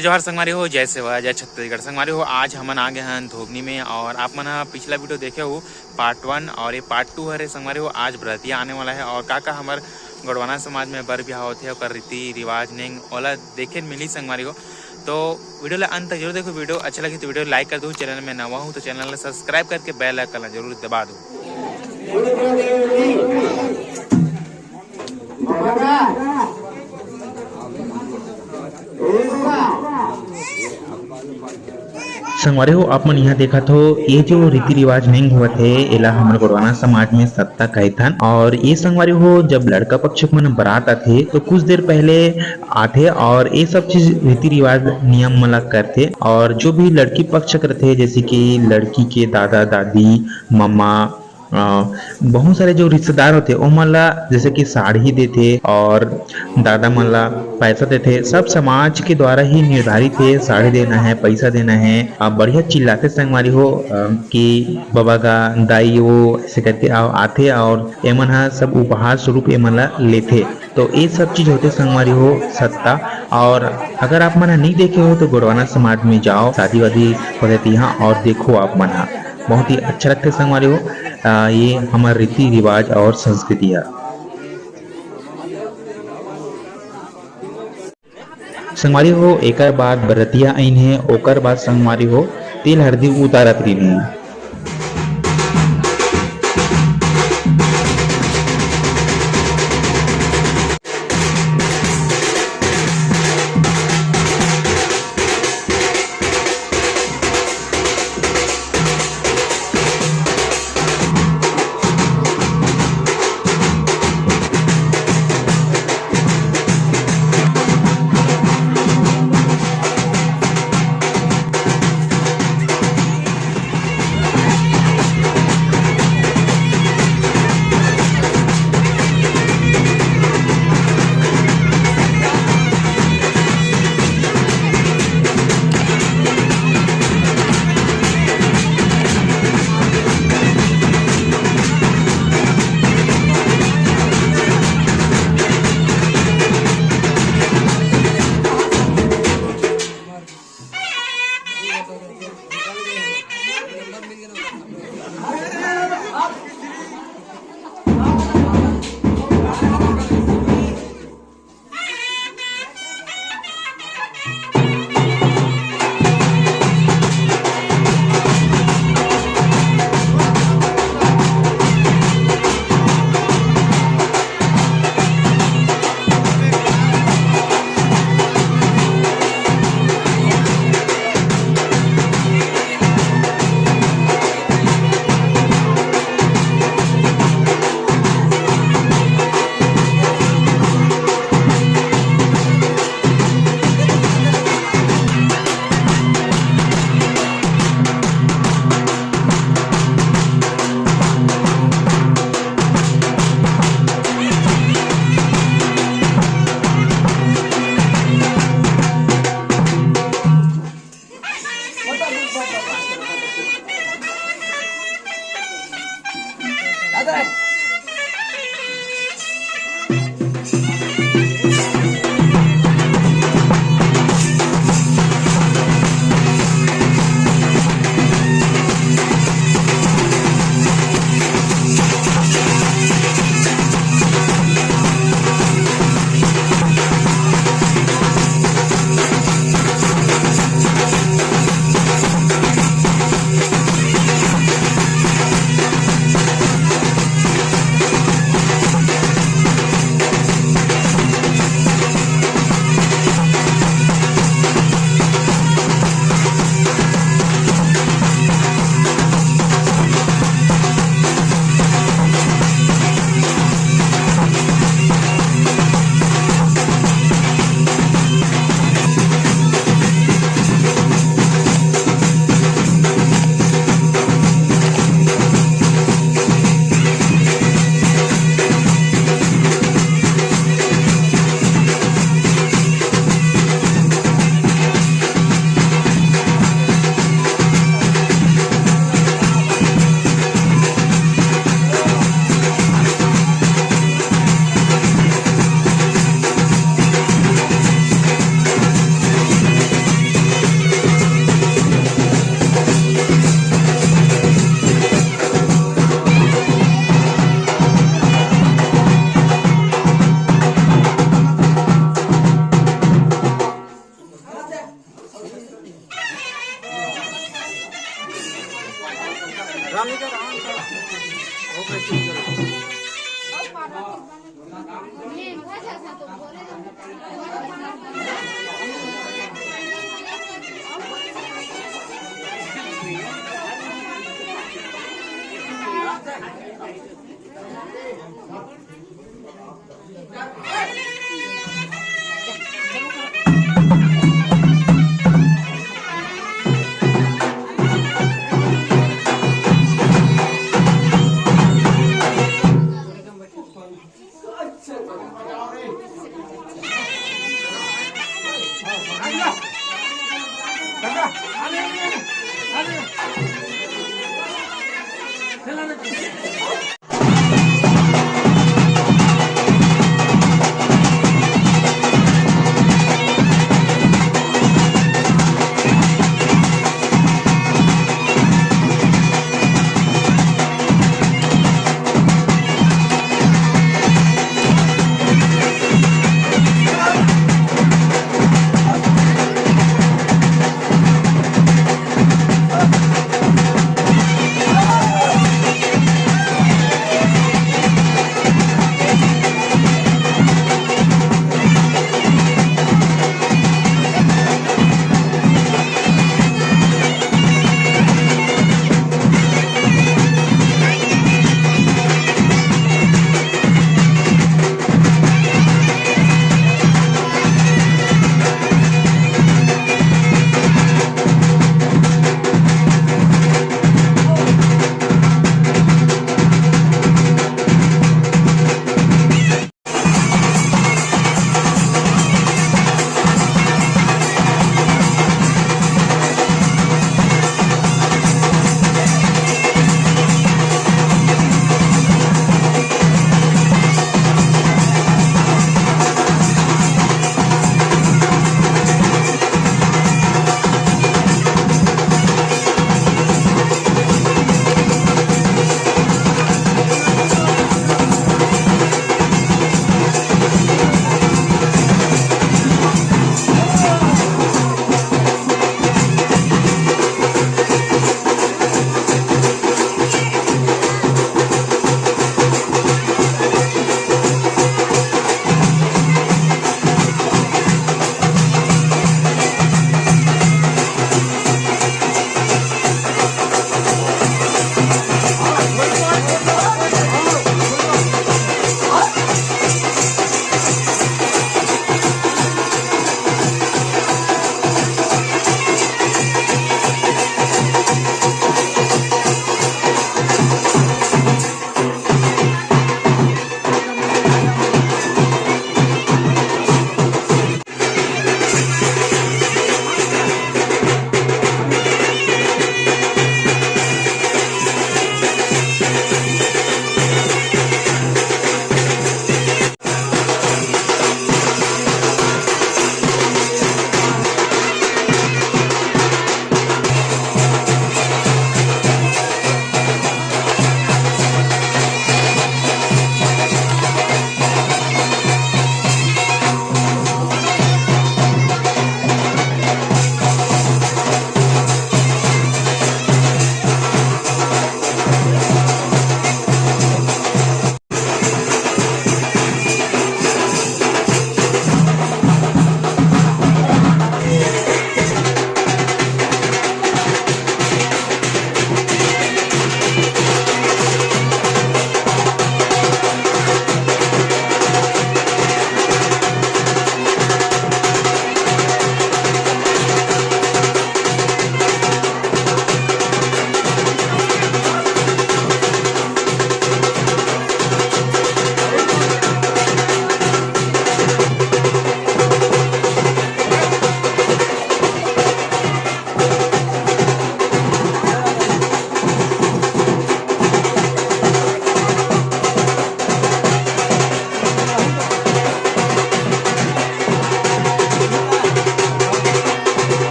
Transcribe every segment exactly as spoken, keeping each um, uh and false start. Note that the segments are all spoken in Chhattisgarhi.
जोहार संगवारी हो, जय सेवा, जय छत्तीसगढ़। संगवारी हो, आज हमन आ गए हैं धोबनी में और आप मन ह पिछला वीडियो देखे हो, पार्ट वन, और ये पार्ट टू हरे। संगवारी हो, आज बरतिया आने वाला है और का का हमर गोंडवाना समाज में बर बिहाव होथे, ओकर रीति रिवाज नेंग ओला देखे मिली संगवारी हो। तो वीडियो ला अंत तक जरूर देखो, वीडियो अच्छा लगे तो वीडियो लाइक कर दो, चैनल में नवा हो तो चैनल ला सब्सक्राइब करके बेल आइकन ला जरूर दबा दो। संगवारी हो, आप मन यहाँ देखत हो, ये जो रीति रिवाज नहीं होवत हे, एला हमर गोंडवाना समाज में सत्ता कहिथन। और ये संगवारी हो, जब लड़का पक्ष के मन बरात आथे, तो कुछ देर पहले आथे और ये सब चीज रीति रिवाज नियम मन ला करथे। और जो भी लड़की पक्ष करथे, जैसे कि लड़की के दादा दादी, मम्मा, अ, बहुत सारे जो रिश्तेदार होथे, ओमन ला जैसे कि साड़ी देथे और दादा मन ला पैसा देथे। सब समाज के द्वारा ही निर्धारित हे, साड़ी देना है, पैसा देना है। अब बढ़िया चिल्लाथे संगवारी हो, अ, कि बबा गा, दाई वो, ऐसे करके आ-, आथे और एमन ह सब उपहार स्वरूप एमन ला लेथे। तो ये सब चीज होथे संगवारी हो सत्ता। और अगर आप मन ह नहीं देखे हो तो गोंडवाना समाज में जाओ, शादी वादी होथे तिहाँ और देखो आप मन ह, बहुत ही अच्छा लगथे संगवारी हो। अ, ये हमर रीति रिवाज और संस्कृति है। संगवारी हो, एकर बाद बरतिया आइन हे, ओकर बाद संगवारी हो, तेल हरदी उतारत रहिन हे।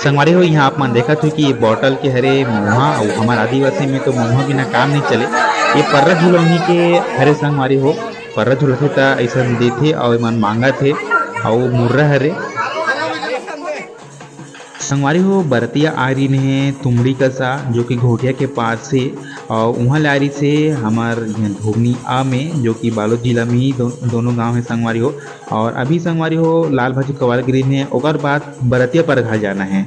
संगवारी हो, यहाँ आप मन देखत हो कि ये बॉटल के हरे मउहा, अउ हमर आदिवासी में तो मउहा बिना काम नहीं चले। ये पर्रा झुलौनी के हरे संगवारी हो, पर्रा झुलथे त अइसन देथे अउ एमन मांगत हे, अउ मुर्रा हरे। संगवारी हो, बरतिया आ रहिन हे तुमड़ी कसा, जो कि घोटिया के पास से, और उहाँ ले आ रहिस हे हमर इहाँ धोबनी आ में, जो कि बालोद जिला में ही दो, दोनों गांव हे संगवारी हो। और अभी संगवारी हो, लाल भाजी कवाल गिरिन हे, ओकर बाद बरतिया परघाल जाना हे।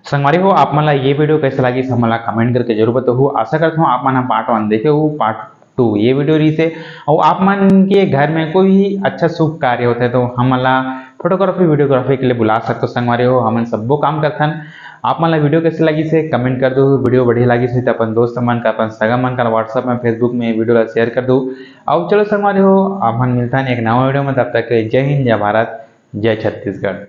संगवारी हो, आप मन ला ये video कैसे लगिस, हमन ला comment करके जरूर बताहू। आशा करत हूँ आप मन ह part one देखे हो, part two ये video रहिस हे। अउ आप मन के घर में कोई भी अच्छा शुभ कार्य होथे तो हमन ला photography, videography के लिए बुला सकते हो। संगवारी हो, हमन सब्बो काम करथन। आप मन ला video कैसे लगिस हे, comment कर दो। Video बढ़िया लगिस हे तो अपन दोस्त मन का, अपन सगा मन का WhatsApp में, Facebook में video ला share कर दो। अउ चलो संगवारी हो, आप मन मिलथन एक नवा video में। तब तक के लिए जय हिंद, जय भारत, जय छत्तीसगढ़।